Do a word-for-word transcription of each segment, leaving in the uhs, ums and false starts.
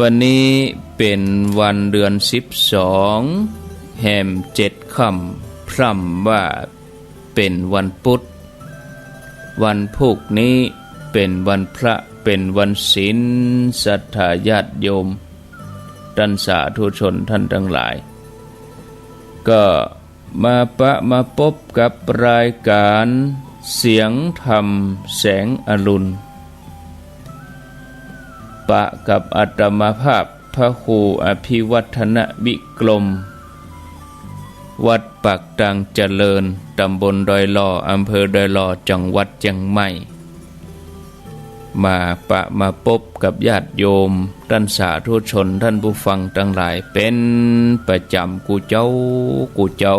วันนี้เป๋นวันเดือนสิบสอง แฮมเจ็ดค่ำ พร่ำว่าเป๋นวันปุ๊ด วันพูกนี้เป๋นวันพระ เป๋นวันศีล ศรัทธาญาติโยม ต้านสาธุชนต้านตังหลาย ก็ มาปะมาปบกับรายก๋านเสียงธรรมแสงอรุณ ปะกับอาตมาภาพพระครูอภิวัฒนวิกรม วัดปากตางเจริญ ต๋ำบลดอยหล่อ อำเภอดอยหล่อ จังหวัดเจียงใหม่ มาปะมาปบกับญาติโยม ต้านสาธุชน ต้านผู้ฟังตังหลาย เป๋นประจ๋ำกู้เจ๊า กู้เจ๊า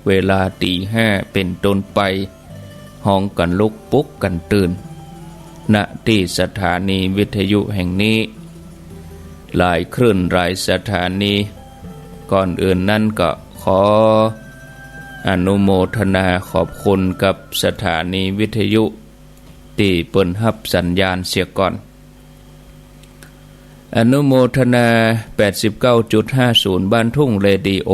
เวลาตี๋ห้าเป๋นต้นไป ฮ้องกั๋นลุกปลุกกั๋นตื่น ณ ตี้สถานีวิทยุแห่งนี้ หลายคลื่นหลายสถานี ก่อนอื่นนั้นก็ขออนุโมทนาขอบคุณกับสถานีวิทยุ ตี้เปิ้นฮับสัญญาณเสียก่อน อนุโมทนา แปดสิบเก้าจุดห้าศูนย์ บ้านทุ่งเรดิโอ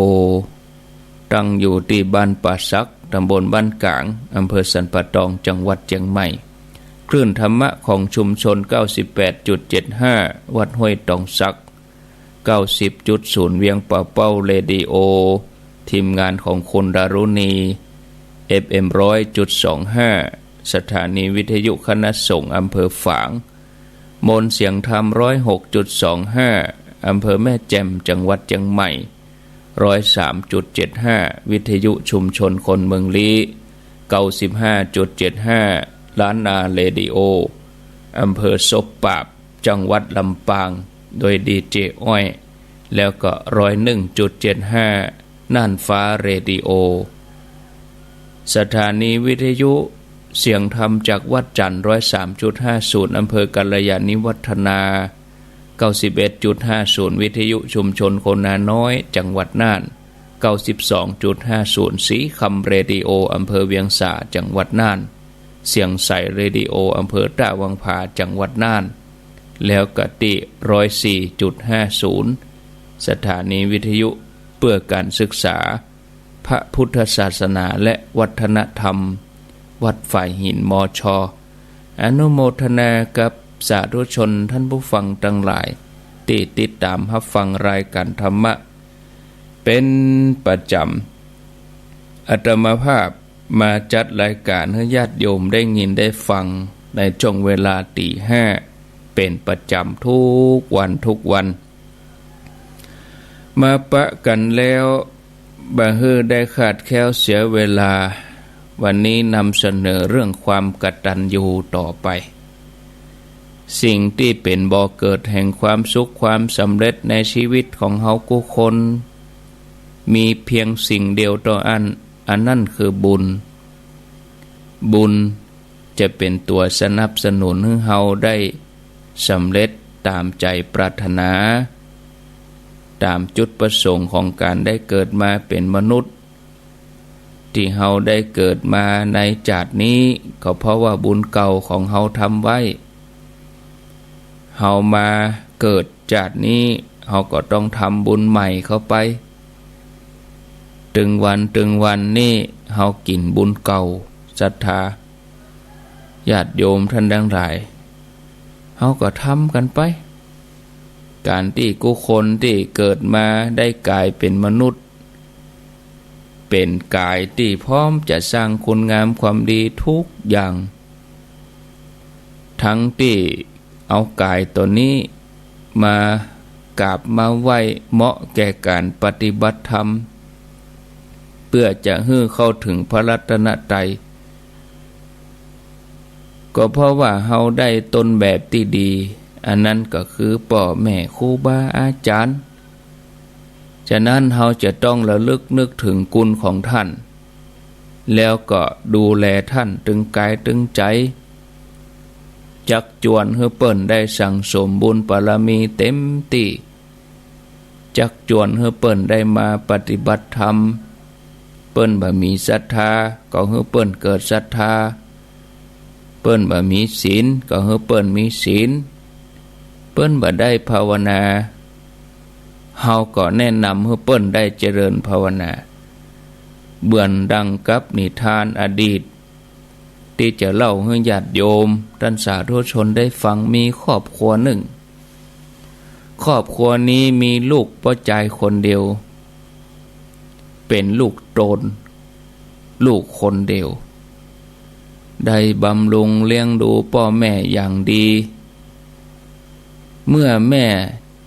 ตั้งอยู่ตี้บ้านป่าสัก ต๋ำบลบ้านก๋าง อำเภอสันป่าตอง จังหวัดเจียงใหม่ คลื่นธรรมะของชุมชน เก้าสิบแปดจุดเจ็ดห้า วัดห้วยตองสัก เก้าสิบจุดศูนย์ เวียงป่าเป้าเรดิโอ ทีมงานของคุณดารุณี เอฟเอ็ม ร้อยจุดสองห้า สถานีวิทยุคณะสงฆ์อำเภอฝาง มนต์เสียงธรรม ร้อยหกจุดสองห้า อำเภอแม่แจ่ม จังหวัดเจียงใหม่ ร้อยสามจุดเจ็ดห้า วิทยุชุมชนคนเมืองลี้ เก้าสิบห้าจุดเจ็ดห้า ล้านนาเรดิโอ อำเภอศพปราบ จังหวัดลำปาง โดยดีเจอ้อย แล้วก็ ร้อยหนึ่งจุดเจ็ดห้า น่านฟ้าเรดิโอ สถานีวิทยุเสียงธรรมจากวัดจันทร์ ร้อยสามจุดห้าศูนย์ อำเภอกัลยาณิวัฒนา เก้าสิบเอ็ดจุดห้าศูนย์ วิทยุชุมชนคนนาน้อย จังหวัดน่าน เก้าสิบสองจุดห้าศูนย์ สีคำเรดิโอ อำเภอเวียงสา จังหวัดน่าน เสียงใสเรดิโอ อำเภอต้าวังผา จังหวัดน่าน แล้วก็ตี้ ร้อยสี่จุดห้าศูนย์ สถานีวิทยุเพื่อการศึกษา พระพุทธศาสนาและวัฒนธรรม วัดฝายหิน มช. อนุโมทนากับสาธุชนท่านผู้ฟังตังหลาย ตี้ติดต๋ามฮับฟังรายก๋านธรรมะเป๋นประจ๋ำ อาตมาภาพมาจัดรายก๋านหื้อญาติโยมได้ยินได้ฟังในช่วงเวลาตี๋ห้าเป๋นประจ๋ำทุกวันทุกวัน มาปะกั๋นแล้ว บ่หื้อได้คลาดแคล้วเสียเวลา วันนี้นำเสนอเรื่องความกตัญญูต่อไป สิ่งตี้เป๋นบ่อเกิดแห่งความสุขความสำเร็จในชีวิตของเฮากู้คน มีเพียงสิ่งเดียวเต้าอั้น อันนั้นคือบุญ บุญ จะเป๋นตั๋วสนับสนุนหื้อเฮาได้สำเร็จต๋ามใจ๋ปรารถนา ต๋ามจุดประสงค์ของก๋านได้เกิดมาเป๋นมนุษย์ ตี้เฮาได้เกิดมาในจาตินี้ ก็เพราะว่าบุญเก่าของเฮาทำไว้ เฮามาเกิดจาตินี้ เฮาก็ต้องทำบุญใหม่เข้าไป ตึงวันตึงวันนี้เฮากิ๋นบุญเก่า ศรัทธาญาติโยมท่านตังหลาย เฮาก็ทำกั๋นไป ก๋านตี้กู้คนตี้เกิดมาได้ก๋ายเป๋นมนุษย์ เป๋นก๋ายตี้พร้อมจะสร้างคุณงามความดีทุกอย่าง ทั้งตี้เอาก๋ายตั๋วนี้มากราบมาไหว้เหมาะแก่ก๋านปฏิบัติธรรม เปื้อจะหื้อเข้าเถิงพระรัตนตรัย ก็เพราะว่าเฮาได้ต้นแบบตี้ดี อันนั้นก็คือป้อแม่ครูบาอาจ๋ารย์ ฉะนั้นเฮาจะต้องระลึกนึกเถิงคุณของท่าน แล้วก็ดูแลท่านตึงก๋ายตึงใจ๋ จักจวนหื้อเปิ้นได้สั่งสมบุญบารมีเต๋มตี้ จักจวนหื้อเปิ้นได้มาปฏิบัติธรรม เปิ้นบ่มีศรัทธา ก็หื้อเปิ้นเกิดศรัทธา เปิ้นบ่มีศีล ก็หื้อเปิ้นมีศีล เปิ้นบ่ได้ภาวนา เฮาก็แนะนำหื้อเปิ้นได้เจริญภาวนา เหมือนดังกับนิทานอดีต ตี้จะเล่าหื้อญาติโยมต้านสาธุชนได้ฟัง มีครอบครัวนึ่ง ครอบครัวนี้มีลูกป้อจายคนเดียว เป๋นลูกโตน ลูกคนเดียว ได้บำรุงเลี้ยงดูป้อแม่อย่างดี เมื่อแม่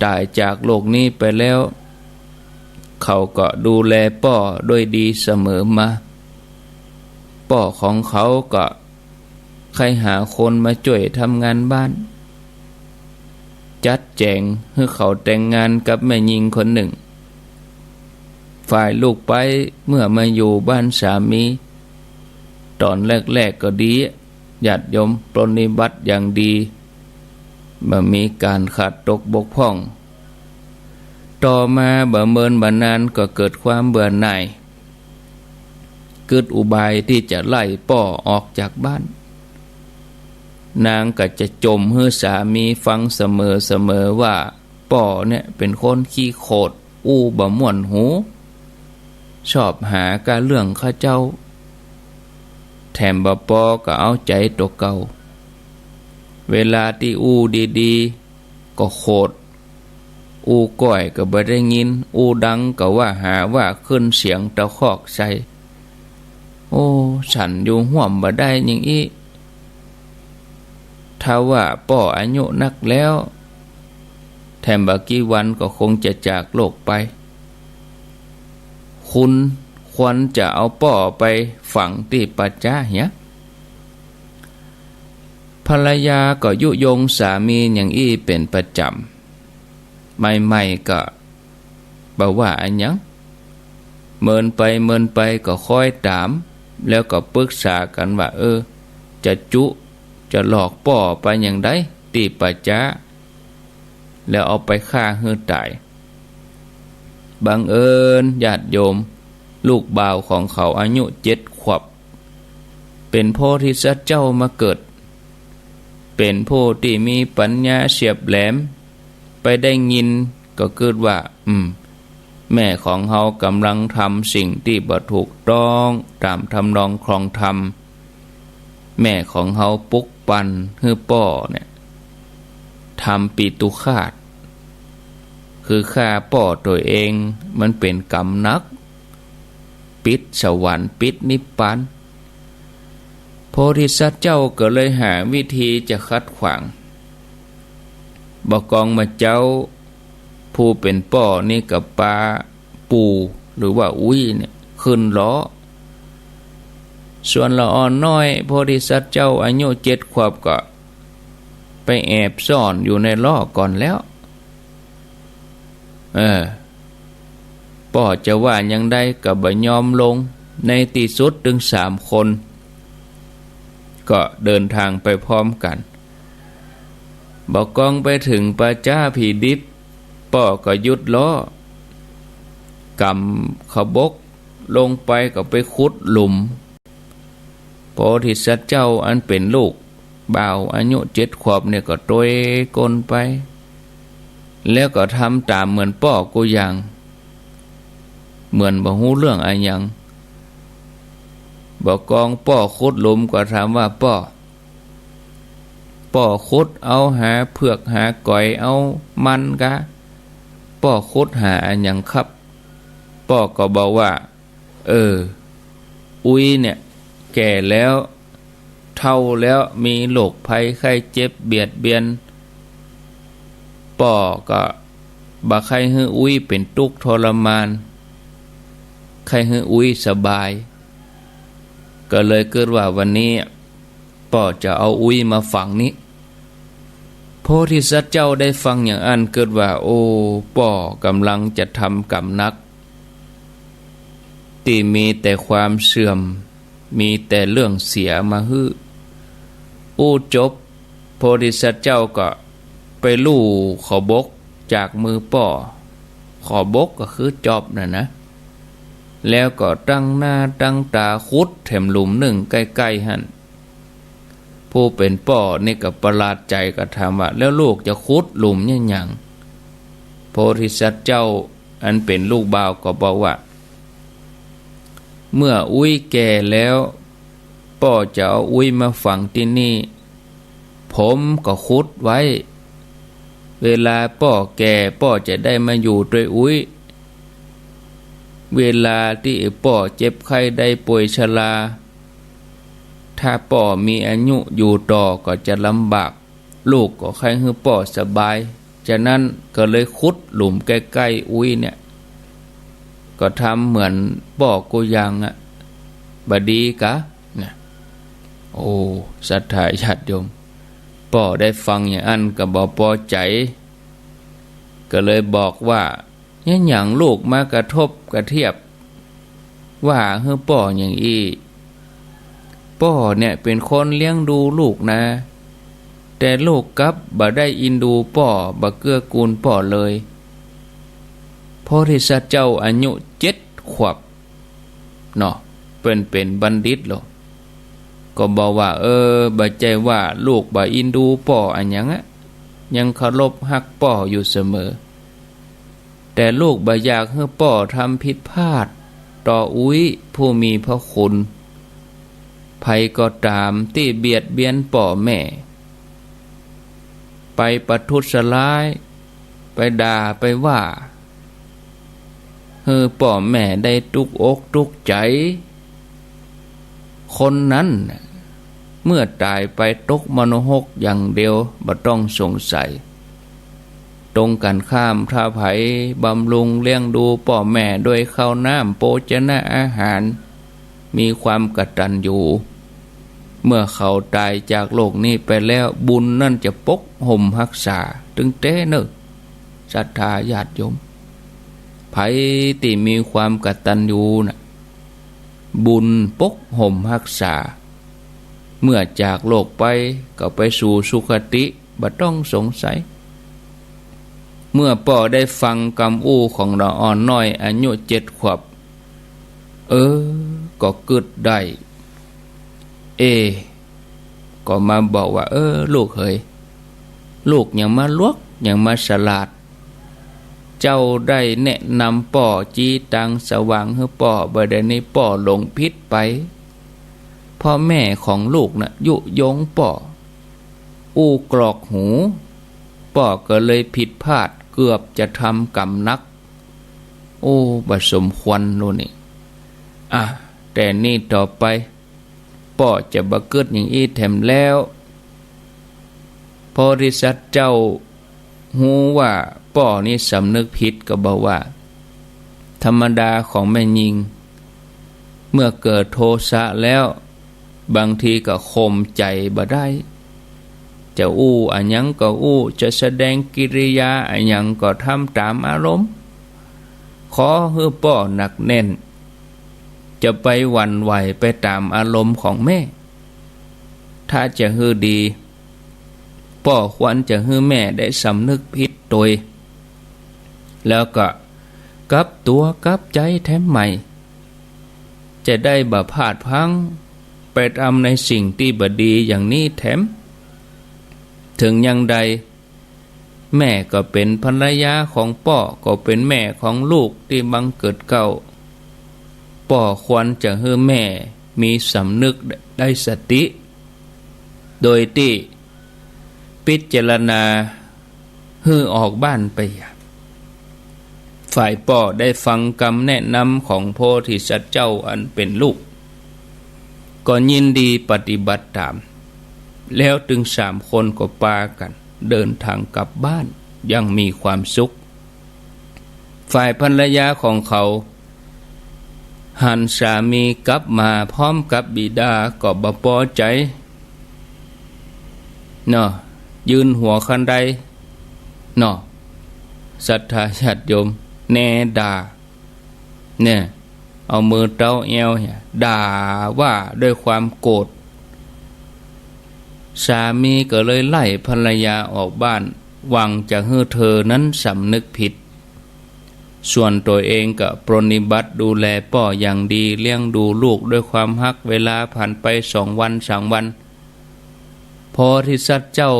ต๋ายจากโลกนี้ไปแล้ว เขาก็ดูแลป้อด้วยดีเสมอมา ป้อของเขาก็ใค่หาคนมาจ้วยทำงานบ้าน จัดแจ๋งหื้อเขาแต่งงานกับแม่ญิงคนนึ่ง ฝ่ายลูกใป๊เมื่อมาอยู่บ้านสามี ต๋อนแรกๆ ก็ดี ญาติโยม ปรนนิบัติอย่างดี บ่มีก๋านขาดตกบกพร่อง ต่อมาบ่เมินบ่นานก็เกิดความเบื่อหน่าย กึ๊ดอุบายตี้จะไล่ป้อออกจากบ้าน นางก็จะจ่มหื้อสามีฟังเสมอๆ ว่าป้อเนี่ยเป๋นคนขี้โขด อู้บ่ม่วนหู ชอบหาก้าเรื่องข้าเจ้า แถมบ่ปอก็เอาใจ๋ตั๋วเก่า เวลาตี้อู้ดีๆ ก็โขด อู้ก้อยก็บ่ได้ยิน อู้ดังก็ว่าหาว่าขึ้นเสียงตะคอกใส่ โอ้ สันอยู่ฮ่วมบ่ได้อย่างอี้ ถ้าว่าป้ออายุนักแล้ว แถมบ่กี่วันก็คงจะจากโลกไป คุณควรจะเอาป้อไปฝังตี้ป่าจ๊าเหีย ภรรยาก็ยุยงสามีอย่างอี้เป๋นประจ๋ำ ใหม่ๆ ก็บ่ว่าอะหยัง เมินไปเมินไปก็ค้อยถาม แล้วก็ปึกษากั๋นว่า เออ จะจุ จะหลอกป้อไปอย่างใดตี้ป่าจ๊า แล้วเอาไปฆ่าหื้อต๋าย บังเอิญญาติโยม ลูกบ่าวของเขาอายุเจ็ดขวบ เป๋นโพธิสัตว์เจ้ามาเกิด เป๋นผู้ตี้มีปัญญาเฉียบแหลม ไปได้ยินก็กึ๊ดว่า อืม แม่ของเฮาก่ำลังทำสิ่งตี้บ่ถูกต้องต๋ามทำนองครองธรรม แม่ของเฮาปลุกปั่นหื้อป้อเนี่ย ทำปิตุฆาต คือฆ่าป้อตั๋วเอง มันเป๋นกรรมหนัก ปิดสวรรค์ปิดนิพพาน โพธิสัตว์เจ้าก็เลยหาวิธีจะขัดขวาง บ่กองบ่เจ๊า ผู้เป๋นป้อนี่ก็ปาปู่หรือว่าอุ๊ยเนี่ยขึ้นล้อ ส่วนละอ่อนน้อย โพธิสัตว์เจ้าอายุเจ็ดขวบก็ไปแอบซ่อนอยู่ในล้อก่อนแล้ว เออ ป้อจะว่าอย่างใดก็บ่ยอมลง ในตี้สุดตึงสามคน ก็เดินทางไปพร้อมกั๋น บ่กองไปเถิงป่าจ๊าผีดิบ ป้อก็หยุดล้อ ก๋ำขบกลงไปก็ไปขุดหลุม โพธิสัตว์เจ้าอันเป๋นลูกบ่าวอายุเจ็ดขวบเนี่ยก็ตวยก้นไป แล้วก็ทำต๋ามเหมือนป้อกู้อย่าง เหมือนบ่ฮู้เรื่องอะหยัง บ่กองป้อขุดหลุมก็ถามว่า ป้อ ป้อขุดเอาหาเผือกหาก๋อยเอามันกา ป้อขุดหาอะหยังครับ ป้อก็บอกว่า เออ อุ๊ยเนี่ย แก่แล้ว เฒ่าแล้ว มีโรคภัยไข้เจ็บเบียดเบียน ป้อก็บ่ใค่หื้ออุ๊ยเป๋นตุ๊กข์ทรมาน ใค่หื้ออุ๊ยสบาย ก็เลยกึ๊ดว่าวันนี้ป้อจะเอาอุ๊ยมาฝังนี้ โพธิสัตว์เจ้าได้ฟังอย่างอั้นกึ๊ดว่า โอ้ ป้อก่ำลังจะทำกรรมหนัก ตี้มีแต่ความเสื่อม มีแต่เรื่องเสียมาหื้อ อู้จบ โพธิสัตว์เจ้าก็ไปลู่ขบกจากมือป้อ ขบกก็คือจอบนั่นนะ แล้วก็ตั้งหน้าตั้งต๋าขุดแถมหลุมนึ่งใก้ๆ หั้น ผู้เป๋นป้อนี่ก็ประหลาดใจ๋ก็ถามว่า แล้วลูกจะขุดหลุมเนี่ยหยัง โพธิสัตว์เจ้าอันเป๋นลูกบ่าวก็บอกว่า เมื่ออุ๊ยแก่แล้ว ป้อจะเอาอุ๊ยมาฝังตี้นี่ ผมก็ขุดไว้ เวลาป้อแก่ ป้อจะได้มาอยู่ตวยอุ๊ย เวลาตี้ป้อเจ็บไข้ได้ป่วยชรา ถ้าป้อมีอายุอยู่ต่อก็จะลำบาก ลูกก็ใค่หื้อป้อสบาย ฉะนั้นก็เลยขุดหลุมใก้ๆ อุ๊ยเนี่ย ก็ทำเหมือนป้อกู้อย่างอะ บ่ดีกา นะ โอ้ ศรัทธาญาติโยม ป้อได้ฟังอย่างอั้นก็บ่ปอใจ๋ ก็เลยบอกว่า เยียะหยังลูกมากระทบกระเทียบ ว่าหื้อป้ออย่างอี้ ป้อเนี่ยเป๋นคนเลี้ยงดูลูกนา แต่ลูกกลับบ่ได้อินดูป้อ บ่เกื้อกูลป้อเลย โพธิสัตว์เจ้าอายุเจ็ดขวบเนาะ เปิ้นเป๋นบัณฑิตแล้ว ก็บอกว่า เออ บ่ใจ้ว่าลูกบ่อินดูป้ออะหยังอะ ยังเคารพฮักป้ออยู่เสมอ แต่ลูกบ่อยากหื้อป้อทำผิดพลาดต่ออุ๊ยผู้มีพระคุณ ใผก็ต๋ามตี้เบียดเบียนป้อแม่ ไปประทุษร้าย ไปด่า ไปว่า หื้อป้อแม่ได้ตุ๊กอกตุ๊กใจ๋ คนนั้นน่ะ เมื่อต๋ายไปตกมรณหกอย่างเดียว บ่ต้องสงสัย ตรงกั๋นข้าม ถ้าใผบำรุงเลี้ยงดูป้อแม่ด้วยข้าวน้ำโภชนะอาหาร มีความกตัญญู เมื่อเขาต๋ายจากโลกนี้ไปแล้ว บุญนั่นจะปกห่มฮักษา ตึงแต๊เน่อ ศรัทธาญาติโยม ใผตี้มีความกตัญญูน่ะ บุญปกห่มฮักษา เมื่อจากโลกไปก็ไปสู่สุคติ บ่ต้องสงสัย เมื่อป้อได้ฟังกำอู้ของละอ่อนน้อยอายุเจ็ดขวบ เออ ก็กึ๊ดได้ เอ ก็มาบอกว่า เออ ลูกเหย ลูกหยังมาลวก หยังมาสลาด เจ้าได้แนะนำป้อ จี้ตางสว่างหื้อป้อ บ่ได้นี่ป้อหลงผิดไป เพราะแม่ของลูกน่ะยุยงป้อ อู้กรอกหู ป้อก็เลยผิดพลาด เกือบจะทำกรรมหนัก โอ้ บ่สมควรโลนี่ อ่ะ แต่นี่ต่อไป ป้อจะบ่กึ๊ดอย่างอี้แถมแล้ว โพธิสัตว์เจ้าฮู้ว่าป้อนี่สำนึกผิดก็บอกว่า ธรรมดาของแม่ญิง เมื่อเกิดโทสะแล้ว บางทีก็ข่มใจ๋บ่ได้ จะอู้อะหยังก็อู้ จะแสดงกิริยาอะหยังก็ทำต๋ามอารมณ์ ขอหื้อป้อหนักแน่น จะไปหวั่นไหวไปต๋ามอารมณ์ของแม่ ถ้าจะหื้อดี ป้อควรจะหื้อแม่ได้สำนึกผิดตวย แล้วก็กลับตั๋วกลับใจ๋แถมใหม่ จะได้บ่พลาดพลั้งไปทำในสิ่งตี้บ่ดีอย่างนี้แถม เถิงอย่างใด แม่ก็เป๋นภรรยาของป้อ ก็เป๋นแม่ของลูกตี้บังเกิดเกล้า ป้อควรจะหื้อแม่มีสำนึกได้สติ โดยตี้พิจารณาหื้อออกบ้านไป ฝ่ายป้อได้ฟังกำแนะนำของโพธิสัตว์เจ้าอันเป๋นลูก ก็ยินดีปฏิบัติต๋าม แล้วตึงสามคนก็ปากั๋นเดินตางกลับบ้านอย่างมีความสุข ฝ่ายภรรยาของเขา หันสามีกลับมาพร้อมกับบิดาก็บ่ปอใจ๋ เนาะ ยืนหัวคันได เนาะ ศรัทธาญาติโยม แนด่า เนี่ย เอามือเต๊าแอวเนี่ย ด่าว่าด้วยความโกรธ สามีก็เลยไล่ภรรยาออกบ้าน หวังจะหื้อเธอนั้นสำนึกผิด ส่วนตั๋วเองก็ปรนนิบัติดูแลป้ออย่างดี เลี้ยงดูลูกด้วยความฮัก เวลาผ่านไปสองวันสามวัน โพธิสัตว์เจ้า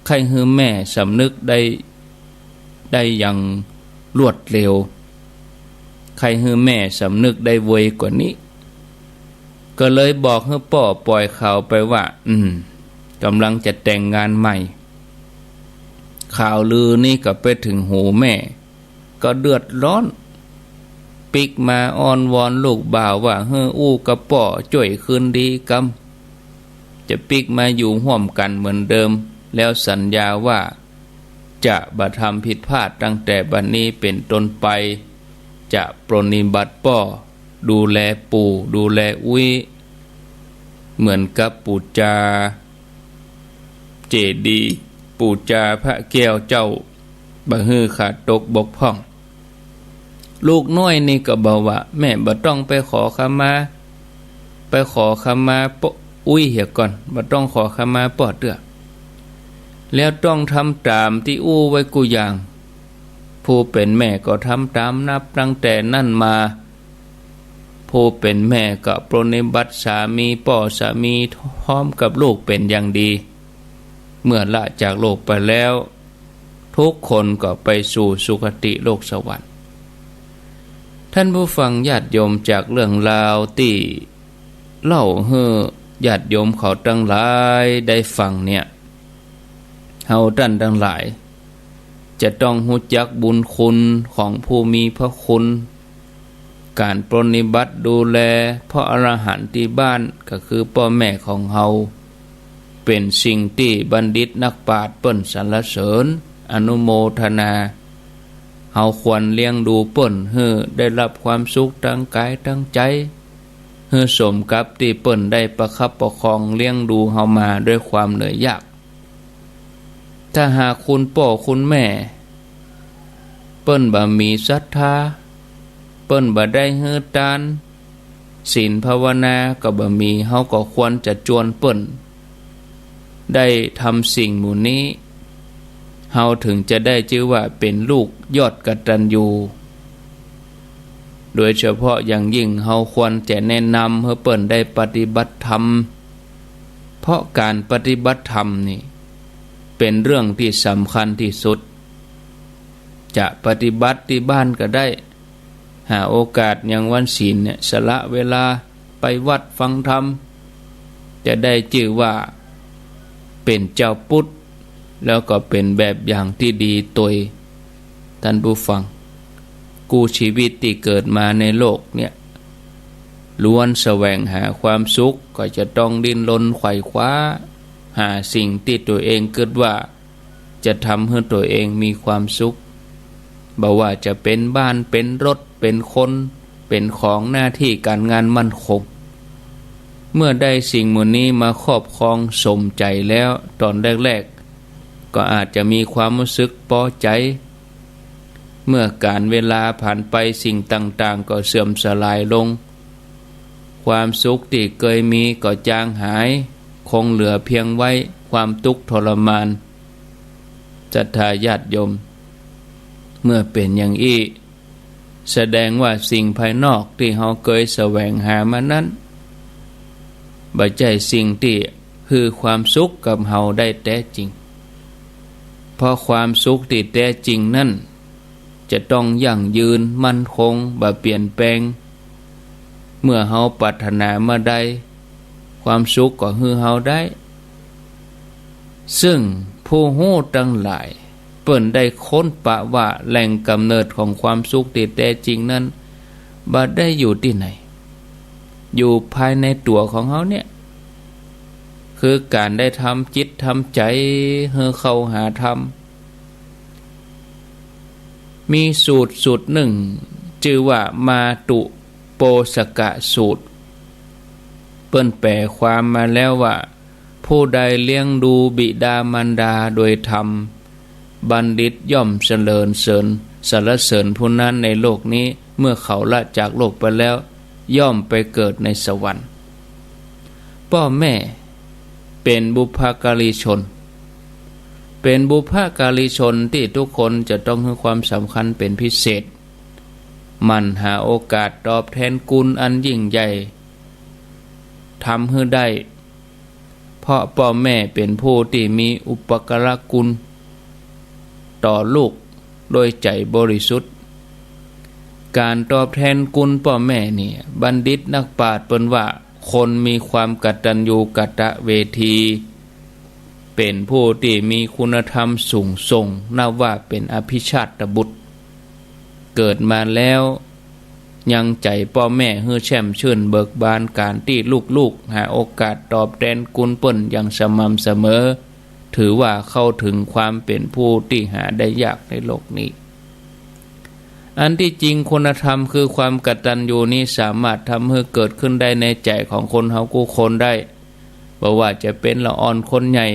ใค่หื้อแม่สำนึกได้ ได้อย่าง รวดเร็ว ใค่หื้อแม่สำนึกได้ไวกว่านี้ ก็เลยบอกหื้อป้อปล่อยข่าวไปว่า อืม ก่ำลังจะแต่งงานใหม่ ข่าวลือนี้ก็ไปเถิงหูแม่ ก็เดือดร้อน ปิ๊กมาอ้อนวอนลูกบ่าวว่า หื้ออู้กับป้อจ้วยคืนดีกำ จะปิ๊กมาอยู่ฮ่วมกั๋นเหมือนเดิม แล้วสัญญาว่า จะบ่ทำผิดพลาด ตั้งแต่บัดนี้เป๋นต้นไป จะปรนนิบัติป้อ ดูแลปู่ ดูแลอุ๊ย เหมือนกับปู๋จาเจดีย์ ปู๋จาพระแก้วเจ้า บ่หื้อขาดตกบกพร่อง ลูกน้อยนี่ก็บอกว่า แม่บ่ต้องไปขอขมา ไปขอขมาป้ออุ๊ยเหียก่อน บ่ต้องขอขมาป้อเตื้อ แล้วต้องทำต๋ามตี้อู้ไว้กู้อย่าง ผู้เป๋นแม่ก็ทำต๋าม นับตั้งแต่นั้นมา ผู้เป๋นแม่ก็ปรนนิบัติสามี ป้อสามีพร้อมกับลูกเป๋นอย่างดี เมื่อละจากโลกไปแล้ว ทุกคนก็ไปสู่สุคติโลกสวรรค์ ท่านผู้ฟังญาติโยม จากเรื่องราวตี้เล่าหื้อญาติโยมเขาตังหลายได้ฟังเนี่ย เฮาต้านตังหลาย จะต้องฮู้จักบุญคุณของผู้มีพระคุณ ก๋านปรนนิบัติดูแลพระอรหันต์ตี้บ้าน ก็คือป้อแม่ของเฮา เป๋นสิ่งตี้บัณฑิตนักปราชญ์เปิ้นสรรเสริญ อนุโมทนา เฮาควรเลี้ยงดูเปิ้นหื้อได้รับความสุขตังก๋ายตังใจ๋ หื้อสมกับตี้เปิ้นได้ประคับประคองเลี้ยงดูเฮามาด้วยความเหนื่อยยาก ถ้าหากคุณป้อคุณแม่ เปิ้นบ่มีศรัทธา เปิ้นบ่ได้หื้อตาน ศีลภาวนาก็บ่มี เฮาก็ควรจะจวนเปิ้นได้ทำสิ่งหมู่นี้ เฮาเถิงจะได้จื้อว่าเป๋นลูกยอดกตัญญู โดยเฉพาะอย่างยิ่ง เฮาควรจะแนะนำหื้อเปิ้นได้ปฏิบัติธรรม เพราะก๋านปฏิบัติธรรมนี่เป๋นเรื่องตี้สำคัญตี้สุด จะปฏิบัติตี้บ้านก็ได้ หาโอกาสอย่างวันศีลเนี่ย สละเวลาไปวัดฟังธรรม จะได้จื้อว่าเป๋นจาวพุทธ แล้วก็เป๋นแบบอย่างตี้ดีตวย ท่านผู้ฟัง กู้ชีวิตตี้เกิดมาในโลกเนี่ย ล้วนแสวงหาความสุข ก็จะต้องดิ้นรนไขว่คว้า หาสิ่งตี้ตั๋วเองกึ๊ดว่า จะทำหื้อตั๋วเองมีความสุข บ่ว่าจะเป๋นบ้าน เป๋นรถ เป๋นคน เป๋นของ หน้าตี้ก๋านงานมั่นคง เมื่อได้สิ่งหมู่นี้มาครอบครองสมใจ๋แล้ว ต๋อนแรกๆ ก็อาจจะมีความฮู้สึกปอใจ๋ เมื่อกาลเวลาผ่านไป สิ่งต่างๆ ก็เสื่อมสลายลง ความสุขตี้เกยมีก็จางหาย คงเหลือเพียงไว้ความตุ๊กข์ทรมาน ศรัทธาญาติโยม เมื่อเป๋นอย่างอี้ แสดงว่าสิ่งภายนอกตี้เฮาเกยแสวงหามานั้น บ่ใจ้สิ่งตี้หื้อความสุขกับเฮาได้แต๊จริง เพราะความสุขตี้แต๊จริงนั้น จะต้องยั่งยืนมั่นคง บ่เปลี่ยนแปลง เมื่อเฮาปรารถนาเมื่อใด ความสุขก็หื้อเฮาได้ ซึ่งผู้ฮู้ตังหลาย เปิ้นได้ค้นปะว่าแหล่งกำเนิดของความสุขตี้แต๊จริงนั้น บ่ได้อยู่ตี้ไหน อยู่ภายในตั๋วของเฮาเนี่ย คือก๋านได้ทำจิตทำใจ๋หื้อเข้าหาธรรม มีสูตรสูตรนึ่ง จื้อว่ามาตุโปสกสูตร เปิ้นแปลความมาแล้วว่า ผู้ใดเลี้ยงดูบิดามารดาโดยธรรม บัณฑิตย่อมสรรเสริญ สรรเสริญผู้นั้นในโลกนี้ เมื่อเขาละจากโลกไปแล้ว ย่อมไปเกิดในสวรรค์ ป้อแม่เป๋นบุพการีชน เป๋นบุพการีชนตี้ทุกคนจะต้องหื้อความสำคัญเป๋นพิเศษ หมั่นหาโอกาสตอบแทนคุณอันยิ่งใหญ่ ทำหื้อได้ เพราะป้อแม่เป๋นผู้ตี้มีอุปการะคุณต่อลูกด้วยใจ๋บริสุทธิ์ ก๋านตอบแตนคุณป้อแม่นี่ บัณฑิตนักปราชญ์เปิ้นว่า คนมีความกตัญญูกตเวที เป๋นผู้ตี้มีคุณธรรมสูงส่ง นับว่าเป๋นอภิชาติบุตร เกิดมาแล้วยังใจ๋ป้อแม่หื้อแช่มชื่นเบิกบาน ก๋านตี้ลูกๆ หาโอกาสตอบแตนคุณเปิ้นอย่างสม่ำเสมอ ถือว่าเข้าถึงความเป๋นผู้ตี้หาได้ยากในโลกนี้ อันตี้จริงคุณธรรมคือความกตัญญูนี้สามารถทำหื้อเกิดขึ้นได้ในใจ๋ของคนเฮากู้คนได้ บ่ว่าจะเป๋นละอ่อนคนใหญ่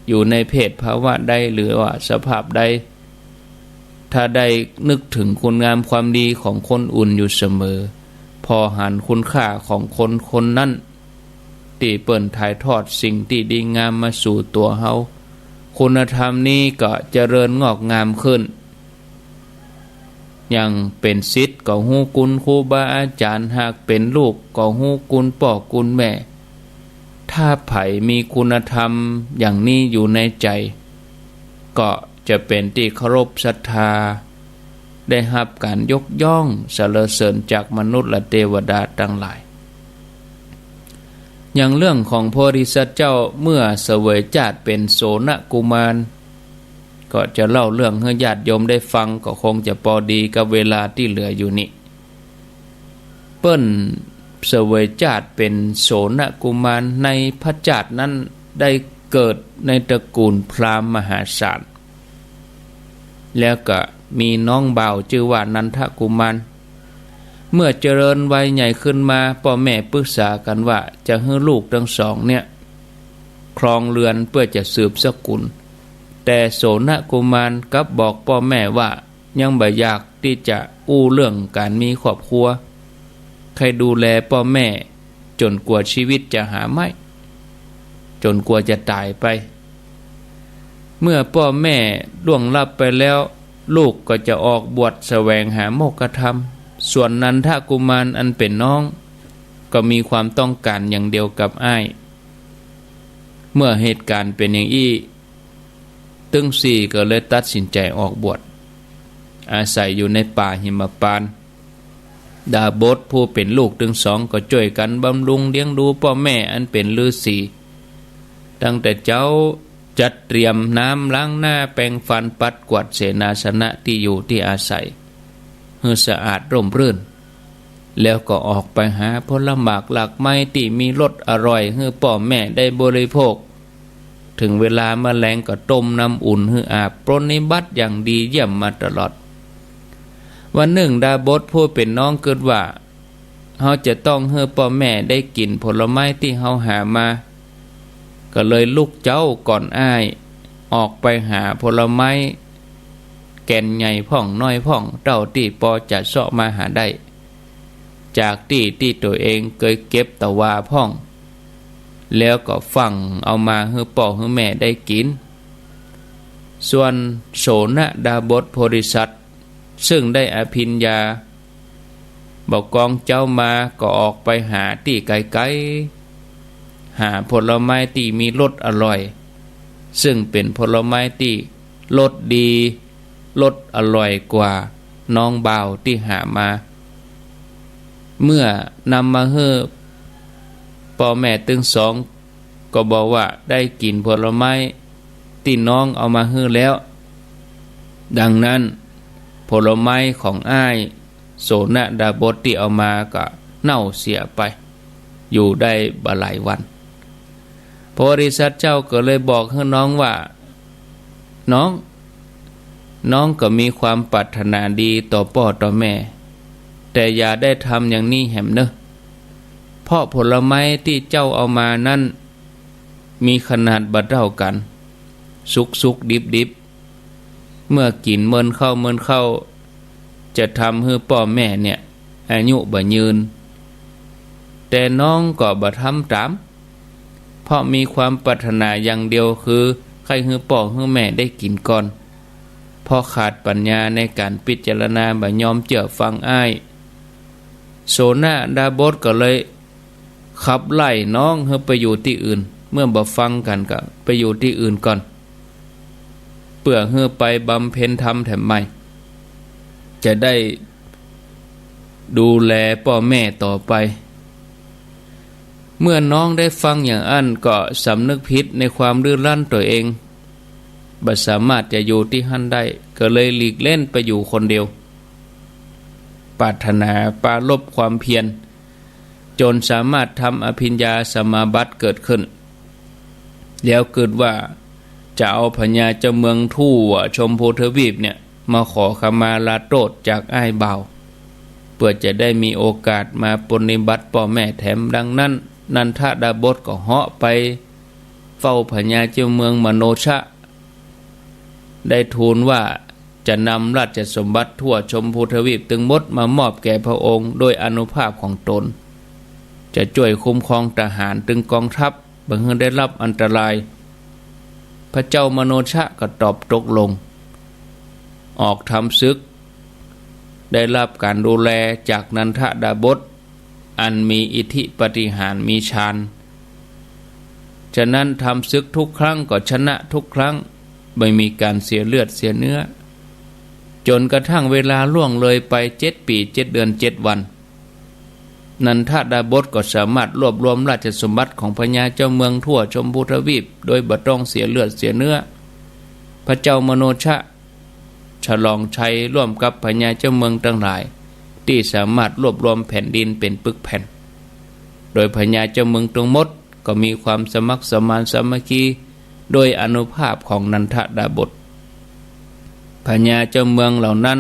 อยู่ในเพศภาวะใดหรือว่าสภาพใด ถ้าได้นึกถึงคุณงามความดีของคนอื่นอยู่เสมอ ผ่อหันคุณค่าของคนคนนั้น ตี้เปิ้นถ่ายทอดสิ่งตี้ดีงามมาสู่ตั๋วเฮา คุณธรรมนี้ก็เจริญงอกงามขึ้น อย่างเป๋นศิษย์ก็ฮู้คุณครูบาอาจ๋ารย์ หากเป๋นลูกก็ฮู้คุณป้อคุณแม่ ถ้าใผมีคุณธรรมอย่างนี้อยู่ในใจ๋ ก็จะเป๋นตี้เคารพศรัทธา ได้ฮับก๋านยกย่องสรรเสริญจากมนุษย์และเตวดาตังหลาย อย่างเรื่องของโพธิสัตว์เจ้าเมื่อเสวยชาติเป๋นโสณกุมาร ก็จะเล่าเรื่องหื้อญาติโยมได้ฟัง ก็คงจะปอดีกับเวลาตี้เหลืออยู่นี้ เปิ้นเสวยชาติเป๋นโสณกุมาร ในพระชาตินั้นได้เกิดในตระกูลพราหมณ์มหาศาล แล้วก็มีน้องบ่าวจื้อว่านันทกุมาร เมื่อเจริญวัยใหญ่ขึ้นมา ป้อแม่ปรึกษากั๋นว่าจะหื้อลูกตึงสองเนี่ยครองเรือนเปื้อจะสืบสกุล แต่โสณกุมารกลับบอกป้อแม่ว่ายังบ่อยากตี้จะอู้เรื่องก๋านมีครอบครัว ใค่ดูแลป้อแม่จ๋นกว่าชีวิตจะหาไม้ จ๋นกว่าจะต๋ายไป เมื่อป้อแม่ล่วงลับไปแล้ว ลูกก็จะออกบวชแสวงหาโมกขธรรม ส่วนนันทกุมารอันเป๋นน้อง ก็มีความต้องก๋านอย่างเดียวกับอ้าย เมื่อเหตุก๋ารณ์เป๋นอย่างอี้ ตึงสี่ก็เลยตัดสินใจ๋ออกบวช อาศัยอยู่ในป่าหิมพานต์ ดาบสผู้เป๋นลูกตึงสองก็จ้วยกั๋นบำรุงเลี้ยงดูป้อแม่อันเป๋นฤๅษี ตั้งแต่เจ๊าจัดเตรียมน้ำล้างหน้าแปรงฟันปัดกวาดเสนาสนะตี้อยู่ตี้อาศัย หื้อสะอาดร่มรื่น แล้วก็ออกไปหาผลหมากหลากไม้ตี้มีรสอร่อยหื้อป้อแม่ได้บริโภค ถึงเวลาแมลงก็ต้มน้ำอุ่นหื้ออาบ ปรนนิบัติอย่างดีเยี่ยมมาตลอด วันนึ่งดาบสผู้เป๋นน้องกึ๊ดว่า เฮาจะต้องหื้อป้อแม่ได้กิ๋นผลไม้ตี้เฮาหามา ก็เลยลุกเจ๊าก่อนอ้าย ออกไปหาผลไม้ แก่นใหญ่พ่องน้อยพ่อง เต้าตี้ปอจะเซาะมาหาได้ จากตี้ตี้ตั๋วเองเกยเก็บตะวาพ่อง แล้วก็ฟั่งเอามาหื้อป้อหื้อแม่ได้กิ๋น ส่วนโสณดาบสโพธิสัตว์ ซึ่งได้อภิญญา บ่กองเจ๊ามาก็ออกไปหาตี้ไก๋ๆ หาผลไม้ตี้มีรสอร่อย ซึ่งเป๋นผลไม้ตี้รสดี รสอร่อยกว่าน้องบ่าวตี้หามา เมื่อนำมาหื้อป้อแม่ตึงสอง ก็บอกว่าได้กิ๋นผลไม้ตี้น้องเอามาหื้อแล้ว ดังนั้นผลไม้ของอ้ายโสณดาบสตี้เอามาก็เน่าเสียไป อยู่ได้บ่หลายวัน โพธิสัตว์เจ้าก็เลยบอกหื้อน้องว่า น้อง น้องก็มีความปรารถนาดีต่อป้อต่อแม่ แต่อย่าได้ทำอย่างนี้แหมเน่อ เพราะผลไม้ตี้เจ้าเอามานั้น มีขนาดบ่เต้ากั๋น สุกๆ ดิบๆ เมื่อกิ๋นเมินเข้าเมินเข้า จะทำหื้อป้อแม่เนี่ย อายุบ่ยืน แต่น้องก็บ่ทำต๋าม เพราะมีความปรารถนาอย่างเดียวคือใค่หื้อป้อหื้อแม่ได้กิ๋นก่อน เพราะขาดปัญญาในก๋านพิจารณา บ่ยอมเจื้อฟังอ้าย โสณดาบสก็เลยขับไล่น้องหื้อไปอยู่ตี้อื่น เมื่อบ่ฟังกั๋นก็ไปอยู่ตี้อื่นก่อน เปื้อหื้อไปบำเพ็ญธรรมแถมใหม่ จะได้ ดูแลป้อแม่ต่อไป เมื่อน้องได้ฟังอย่างอั้นก็สำนึกผิดในความดื้อรั้นตั๋วเอง บ่สามารถจะอยู่ตี้หั้นได้ ก็เลยหลีกเล่นไปอยู่คนเดียว ปรารถนาปรารภความเพียร จ๋นสามารถทำอภิญญาสมาบัติเกิดขึ้น แล้วกึ๊ดว่าจะเอาพญาเจ้าเมืองทั่วชมพูทวีปเนี่ยมาขอขมาลาโต้ษจากอ้ายบ่าว เปื้อจะได้มีโอกาสมาปรนนิบัติป้อแม่แถม ดังนั้น นันทดาบสก็เหาะไปเฝ้าพญาเจ้าเมืองมโนชะ ได้ทูลว่าจะนำราชสมบัติทั่วชมพูทวีปตึงหมดมามอบแก่พระองค์โดยอานุภาพของต๋น จะจ้วยคุ้มครองทหารตึงกองทัพ บ่หื้อได้รับอันตราย พระเจ้ามโนชะก็ตอบตกลง ออกทำศึก ได้รับก๋านดูแลจากนันทดาบส อันมีอิทธิปาฏิหาริย์มีฌาน ฉะนั้นทำศึกทุกครั้งก็ชนะทุกครั้ง บ่มีก๋านเสียเลือดเสียเนื้อ จ๋นกระทั่งเวลาล่วงเลยไปเจ็ดปี๋เจ็ดเดือนเจ็ดวัน นันทดาบสก็สามารถรวบรวมราชสมบัติของพญาเจ้าเมืองทั่วชมพูทวีปโดยบ่ต้องเสียเลือดเสียเนื้อ พระเจ้ามโนชะฉลองชัยร่วมกับพญาเจ้าเมืองตังหลาย ตี้สามารถรวบรวมแผ่นดินเป๋นปึกแผ่น โดยพญาเจ้าเมืองตึงหมดก็มีความสมัครสมานสามัคคี โดยอานุภาพของนันทดาบส พญาเจ้าเมืองเหล่านั้น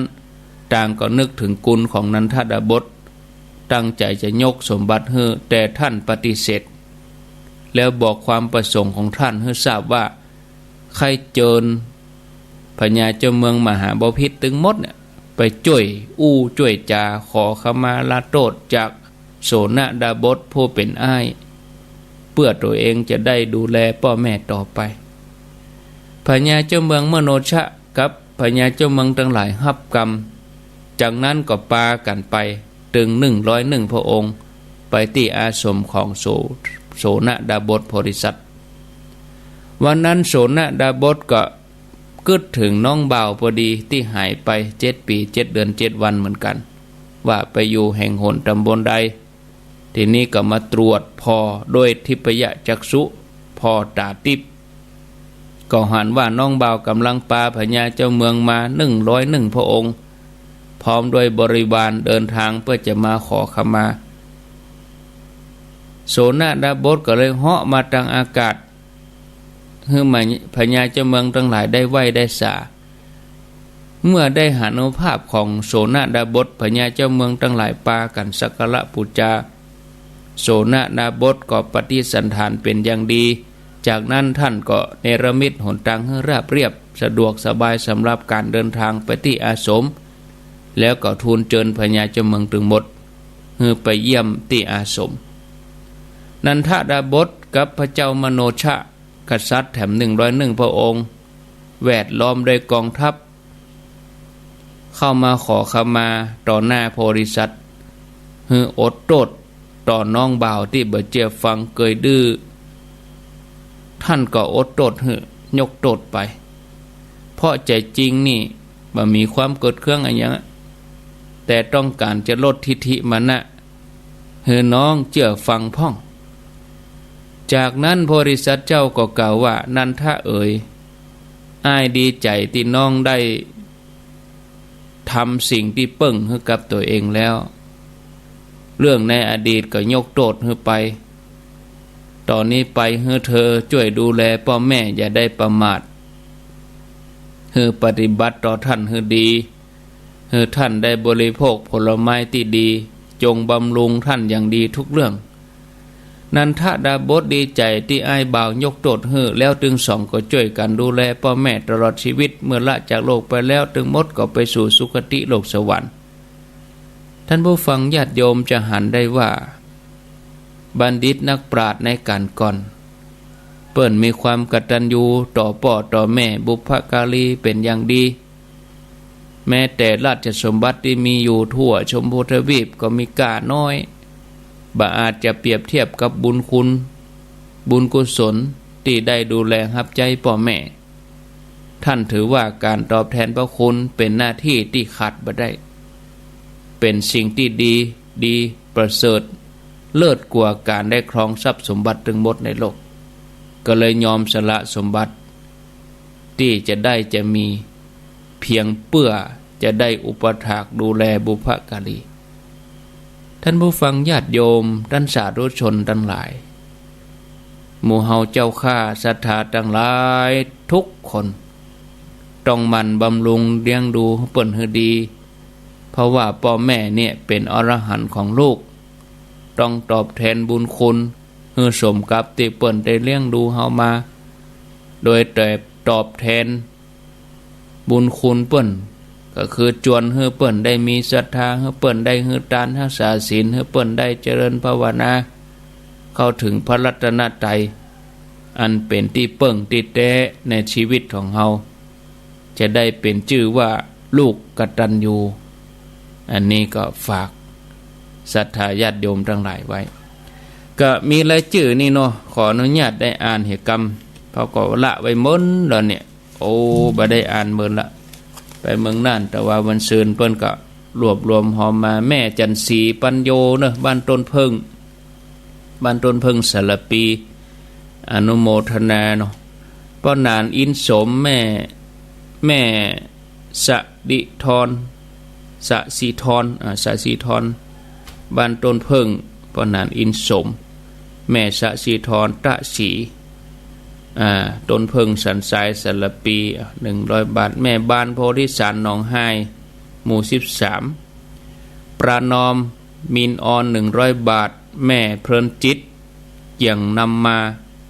ต่างก็นึกเถิงคุณของนันทดาบส ตั้งใจ๋จะยกสมบัติหื้อ แต่ต้านปฏิเสธ แล้วบอกความประสงค์ของต้านหื้อทราบว่า ใค่เจิญพญาเจ้าเมืองมหาบพิตรตึงหมดเนี่ย ไปจ้วยอู้จ้วยจ๋าขอขมาลาโต้ษจากโสณดาบสผู้เป๋นอ้าย เปื้อตั๋วเองจะได้ดูแลป้อแม่ต่อไป พญาเจ้าเมืองมโนชะกับพญาเจ้าเมืองตังหลายฮับกำ จากนั้นก็ปากั๋นไป ตึงหนึ่งร้อยหนึ่งพระองค์ ไปตี้อาสมของโส- โสณดาบสโพธิสัตว์ วันนั้นโสณดาบสก็กึ๊ดเถิงน้องบ่าวพอดีตี้หายไปเจ็ดปี๋เจ็ดเดือนเจ็ดวันเหมือนกั๋น ว่าไปอยู่แห่งหนต๋ำบลใด ทีนี้ก็มาตรวจผ่อด้วยทิพยจักษุ ผ่อต๋าติ๊บ ก็หันว่าน้องบ่าวก่ำลังปาพญาเจ้าเมืองมาหนึ่งร้อยหนึ่งพระองค์ พร้อมด้วยบริวารเดินทางเปื้อจะมาขอขมา โสณดาบสก็เลยเหาะมาตางอากาศ หื้อมา- พญาเจ้าเมืองตังหลายได้ไหว้ได้สา เมื่อได้หานุภาพของโสณดาบส พญาเจ้าเมืองตังหลายปากั๋นสักการะปู๋จา โสณดาบสก็ปฏิสันถานเป๋นอย่างดี จากนั้นต้านก็เนรมิตหนตางหื้อราบเรียบ สะดวกสบายสำหรับก๋านเดินตางไปตี้อาสม แล้วก็ทูลเจิญพญาเจ้าเมืองตึงหมด หื้อไปเยี่ยมตี้อาสม นันทดาบสกับพระเจ้ามโนชะ กษัตริย์แถมหนึ่งร้อยหนึ่งพระองค์ แวดล้อมด้วยกองทัพ เข้ามาขอขมาต่อหน้าโพธิสัตว์ หื้ออดโต้ษต่อน้องบ่าวตี้บ่เจื้อฟังเกยดื้อ ต้านก็อดโต้ษหื้อยกโต้ษไป เพราะใจ๋จริงนี่บ่มีความโกรธเคืองอะหยัง แต่ต้องก๋านจะลดทิฐิมานะ หื้อน้องเจื้อฟังพ่อง จากนั้นโพธิสัตว์เจ้าก็กล่าวว่า นันทะเอ๋ย อ้ายดีใจ๋ตี้น้องได้ทำสิ่งตี้เปิ้งหื้อกับตั๋วเองแล้ว เรื่องในอดีตก็ยกโต้ษหื้อไป ต่อนี้ไปหื้อเธอจ้วยดูแลป้อแม่อย่าได้ประมาท หื้อปฏิบัติต่อต้านหื้อดี หื้อต้านได้บริโภคผลไม้ตี้ดี จงบำรุงต้านอย่างดีทุกเรื่อง นันทดาบสดีใจ๋ตี้อ้ายบ่าวยกโต้ษหื้อ แล้วตึงสองก็จ้วยกั๋นดูแลป้อแม่ตลอดชีวิต เมื่อละจากโลกไปแล้วตึงหมดก็ไปสู่สุคติโลกสวรรค์ ต้านผู้ฟังญาติโยมจะหันได้ว่า บัณฑิตนักปราชญ์ในก๋านก่อน เปิ้นมีความกตัญญูต่อป้อต่อแม่บุพการีเป๋นอย่างดี แม้แต่ราชสมบัติตี้มีอยู่ทั่วชมพูทวีปก็มีก้าน้อย บ่อาจจะเปรียบเทียบกับบุญคุณ บุญกุศลตี้ได้ดูแลฮับใจ๊ป้อแม่ ต้านถือว่าก๋านตอบแทนพระคุณเป๋นหน้าตี้ตี้ขาดบ่ได้ เป๋นสิ่งตี้ดี ดีประเสริฐ เลิศกว่าก๋านได้ครองทรัพย์สมบัติตึงหมดในโลก ก็เลยยอมสละสมบัติ ตี้จะได้จะมี เพียงเปื้อจะได้อุปัฏฐากดูแลบุพการี ท่านผู้ฟังญาติโยม ต้านสาธุชนตังหลาย หมู่เฮาเจ้าข้าศรัทธาตังหลายทุกคน ต้องหมั่นบำรุงเลี้ยงดูเปิ้นหื้อดี เพราะว่าป้อแม่เนี่ยเป๋นอรหันต์ของลูก ต้องตอบแทนบุญคุณ หื้อสมกับตี้เปิ้นได้เลี้ยงดูเฮามา โดยแต่ตอบแทนบุญคุณเปิ้น ก็คือจวนหื้อเปิ้นได้มีศรัทธา หื้อเปิ้นได้หื้อตาน รักษาศีล หื้อเปิ้นได้เจริญภาวนา เข้าถึงพระรัตนตรัย อันเป๋นตี้เปิ้งตี้แต๊ในชีวิตของเฮา จะได้เป๋นจื้อว่าลูกกตัญญู อันนี้ก็ฝากศรัทธาญาติโยมตังหลายไว้ ก็มีรายจื้อนี่เนาะ ขออนุญาตได้อ่านเหียกำ เพราะก็ละไว้เมินแล้วเนี่ย โอ้ บ่ได้อ่านเมินละ ไปเมืองน่าน แต่ว่าวันซืนเปิ้นก็รวบรวมหอมมา แม่จันทร์ศรีปัญโญเนาะ บ้านต้นเผิ้ง บ้านต้นเผิ้งสารภี อนุโมทนาเนาะ ป้อหนานอินสม แม่ แม่สะดิธร สะสีธร อ่า สะสีธร บ้านต้นเผิ้ง ป้อหนานอินสม แม่สะสีธร ตะศรี อ่า ต้นเผิ้งสันทรายสารภี อ่ะ หนึ่งร้อยบาท แม่บ้านโพธิสารหนองฮาย หมู่สิบสาม ประนอม มินออน หนึ่งร้อยบาท แม่เพลินจิต เกี่ยงนำมา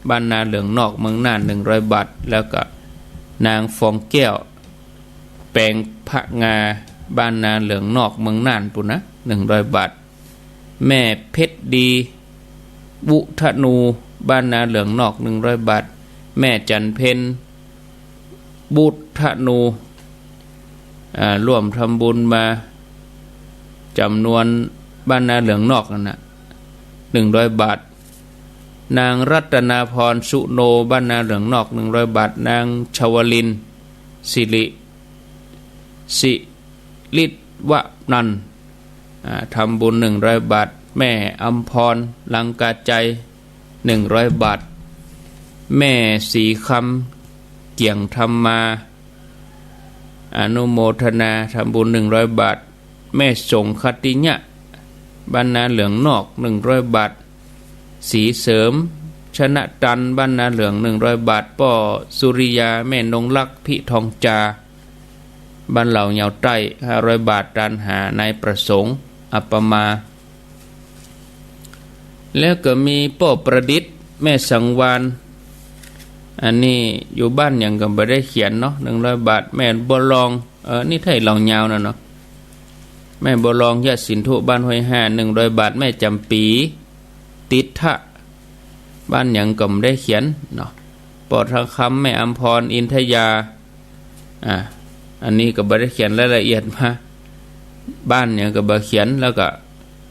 บ้านนาเหลืองนอก เมืองน่าน หนึ่งร้อยบาท แล้วก็นางฟองแก้ว แปงพะงา บ้านนาเหลืองนอก เมืองน่านปู้นนะ หนึ่งร้อยบาท แม่เพชรดี บุธนู บ้านนาเหลืองนอก หนึ่งร้อยบาท แม่จันเพ็ญ บุธนู อ่า ร่วมทำบุญมา จำนวน บ้านนาเหลืองนอกนั่นนะ หนึ่งร้อยบาท นางรัตนาพร สุโน บ้านนาเหลืองนอก หนึ่งร้อยบาท นางชวลิน สิริ สิริวนันท์ อ่า ทำบุญ หนึ่งร้อยบาท แม่อำพร ลังกาใจ หนึ่งร้อยบาท แม่สีคำ เกี่ยงธรรมา อนุโมทนา ทำบุญ หนึ่งร้อยบาท แม่สงคติยะ บ้านนาเหลืองนอก หนึ่งร้อยบาท สีเสริม ชนะตัน บ้านนาเหลือง หนึ่งร้อยบาท ป้อสุริยา แม่นงรัก พิทองจา บ้านเหล่ายาวใต้ ห้าร้อยบาท ตานหานายประสงค์ อัปปมา แล้วก็มีป้อประดิษฐ์ แม่สังวาล อันนี้อยู่บ้านหยังก็บ่ได้เขียนเนาะ หนึ่งร้อยบาท แม่บัวลอง เออ นี่ไทยเหล่ายาวนะเนาะ แม่บัวลอง ยะสินธุ บ้านห้วยห้า หนึ่งร้อยบาท แม่จำปี ติดทะ บ้านหยังก็บ่ได้เขียนเนาะ ป้อทองคำ แม่อำพร อินทยา อ่า อันนี้ก็บ่ได้เขียนรายละเอียดมา บ้านหยังก็บ่เขียน แล้วก็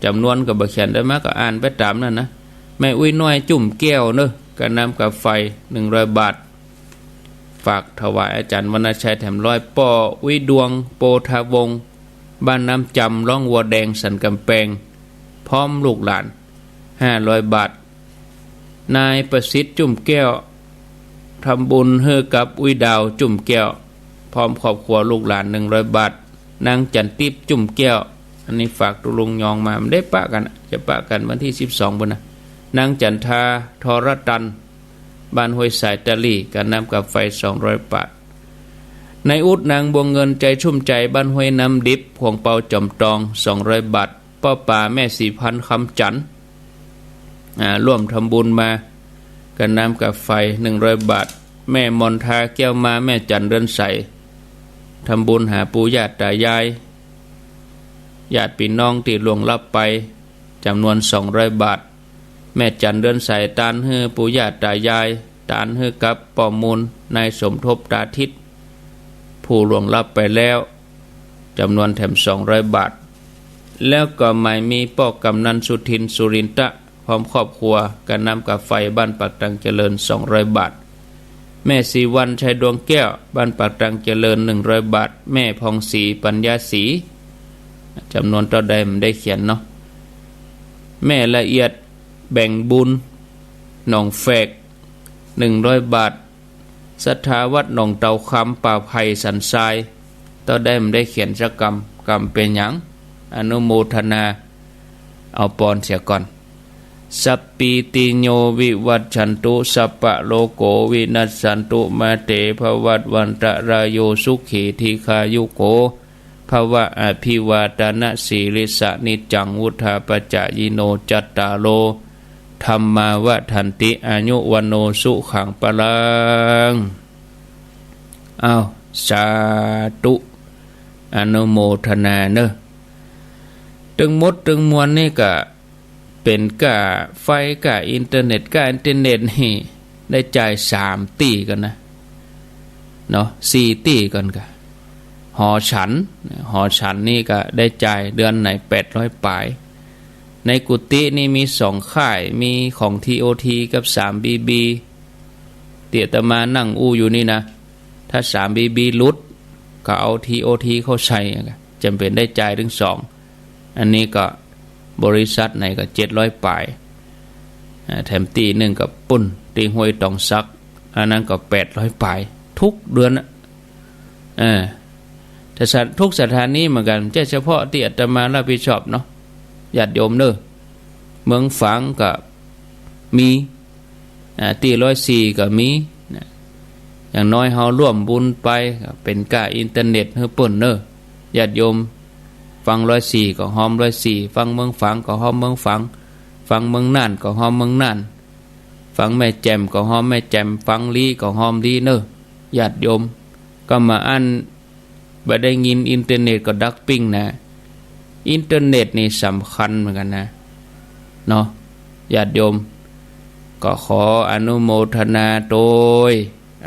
จำนวนก็บ่เขียน ได้มาก็อ่านไปต๋ามนั้นนะ แม่อุ๊ยน้อย จุ่มแก้วเนาะ กาน้ำกาไฟ หนึ่งร้อยบาท ฝากถวายอาจ๋ารย์วรรณชัยแถมร้อย ป้ออุ๊ยดวง โปธาวงศ์ บ้านน้ำจำ ร้องวัวแดง สันก๋ำแปง พร้อมลูกหลาน ห้าร้อยบาท นายประสิทธิ์ จุ่มแก้ว ทำบุญหื้อกับอุ๊ยดาว จุ่มแก้ว พร้อมครอบครัวลูกหลาน หนึ่งร้อยบาท นางจันทิพย์ จุ่มแก้ว อันนี้ฝากตุ๊ลุงยองมา บ่ได้ปะกั๋น จะปะกั๋นวันตี้สิบสองปู้นนะ นางจันทา ทรตัน บ้านห้วยสายตะลี่ กาน้ำกาไฟ สองร้อยบาท นายอุ๊ด นางบัวเงิน ใจชุ่มใจ บ้านห้วยน้ำดิบ ขวงเปาจ๋อมตอง สองร้อยบาท ป้อป๋า แม่ศรีพันธ์ คำจันทร์ อ่า ร่วมทำบุญมา กาน้ำกาไฟ หนึ่งร้อยบาท แม่มนทา แก้วมา แม่จันทร์ เรือนใส ทำบุญหาปู่ย่าต๋ายาย ญาติปี้น้องตี้ล่วงลับไป จ๋ำนวน สองร้อยบาท แม่จันทร์ เรือนใส ตานหื้อปู่ย่าต๋ายาย ตานหื้อกับป้อมูล นายสมทบ ตาทิศ ผู้ล่วงลับไปแล้ว จ๋ำนวนแถม สองร้อยบาท แล้วก็หมายมีป้อกำนันสุทิน สุรินทะ พร้อมครอบครัว กาน้ำกาไฟ บ้านปากตังเจริญ สองร้อยบาท แม่ศรีวรรณ ชัยดวงแก้ว บ้านปากตังเจริญ หนึ่งร้อยบาท แม่ผ่องศรี ปัญญาศรี จำนวนเต้าใดบ่ได้เขียนเนาะ แม่ละเอียด แบ่งบุญ หนองแฝก หนึ่งร้อยบาท ศรัทธาวัดหนองเตาคำ ป่าไผ่สันทราย เต้าใดบ่ได้เขียนสักกำ กำเป๋นหยัง อนุโมทนา เอาปอนเสียก่อน สัพพีติโยวิวัชชันตุ สัพพะโรโควินัสสันตุ มาเตภวัตวันตะราโย สุขีทีฆายุโกภวะ อภิวาทะนะสีลิสสะ นิจจังวุฑฒาปะจายิโน จัตตาโรธัมมาวัฑฒันติ อายุวัณโณสุขังพะลัง อ้าว สาธุ อนุโมทนาเนอะ ตึงหมดตึงมวลนี่ก็ เป๋นก้าไฟก้าอินเทอร์เน็ต ก้าอินเทอร์เน็ตนี่ได้จ่ายสามตี้ก่อนนะ เนาะ สี่ตี้ก่อนกะ หอฉัน หอฉันนี่ก็ได้จ่ายเดือนไหนแปดร้อยป๋าย ในกุฏินี่มีสองค่าย มีของทีโอทีกับสามบีบี ตี้อาตมานั่งอู้อยู่นี่นะ ถ้าสามบีบีหลุด ก็เอาทีโอทีเข้าใส่ จ๋ำเป๋นได้จ่ายตึงสอง อันนี้ก็บริษัทไหนก็เจ็ดร้อยป๋าย อ่า แถมตี้นึ่งก็ปุ้น ตี้ห้วยตองสัก อันนั้นก็แปดร้อยป๋าย ทุกเดือนน่ะ เออ แต่สะ ทุกสถานีเหมือนกั๋น บ่ใจ้เฉพาะตี้อาตมารับผิดชอบเนาะ ญาติโยมเนอะ เมืองฝางก็มี อ่า ตี้ร้อยสี่ก็มีนะ อย่างน้อยเฮาร่วมบุญไป ก็เป๋นก้าอินเทอร์เน็ตหื้อเปิ้นเนอะ ญาติโยม ฟังร้อยสี่ก็ฮอมร้อยสี่ ฟังเมืองฝางก็ฮอมเมืองฝาง ฟังเมืองน่านก็ฮอมเมืองน่าน ฟังแม่แจ่มก็ฮอมแม่แจ่ม ฟังลี้ก็ฮอมลี้เนอะ ญาติโยม ก็บ่อั้น บ่ได้ยินอินเทอร์เน็ตก็ดักปิ้งนะ อินเทอร์เน็ตนี่สำคัญเหมือนกั๋นนะ เนาะ ญาติโยม ก็ขออนุโมทนาโตย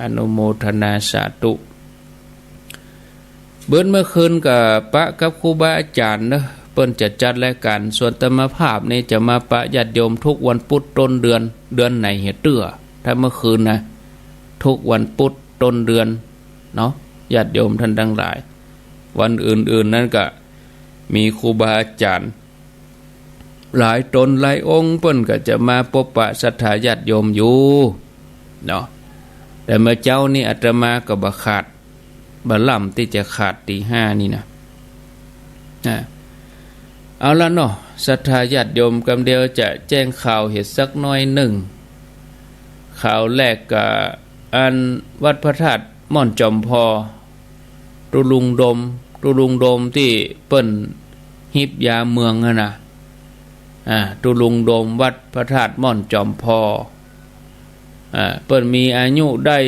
อนุโมทนาสาธุ เบิดเมื่อคืนก็ปะกับครูบาอาจ๋ารย์เนอะ เปิ้นจะจัดรายก๋าน ส่วนอาตมาภาพนี่จะมาปะญาติโยมทุกวันปุธต้นเดือน เดือนไหนเหียเตื้อ ถ้าเมื่อคืนนะ ทุกวันปุธต้นเดือนเนาะ ญาติโยมท่านตังหลาย วันอื่นๆนั้นก็มีครูบาอาจ๋ารย์หลายต๋นหลายองค์ เปิ้นก็จะมาปบปะศรัทธาญาติโยมอยู่เนาะ แต่เมื่อเจ๊านี้อาตมาก็บ่ขาด บ่ล้ำตี้จะขาดตีห้านี่นะ อ่ะ เอาละเนาะ ศรัทธาญาติโยม กำเดียวจะแจ้งข่าวเหียสักหน้อยนึ่ง ข่าวแรกก็อันวัดพระธาตุม่อนจอมพอ ตุ๊ลุงโดม ตุ๊ลุงโดมตี้เปิ้นฮิบยาเมืองหั้นนะ อ่า ตุ๊ลุงโดมวัดพระธาตุม่อนจอมพอ อ่า เปิ้นมีอายุได้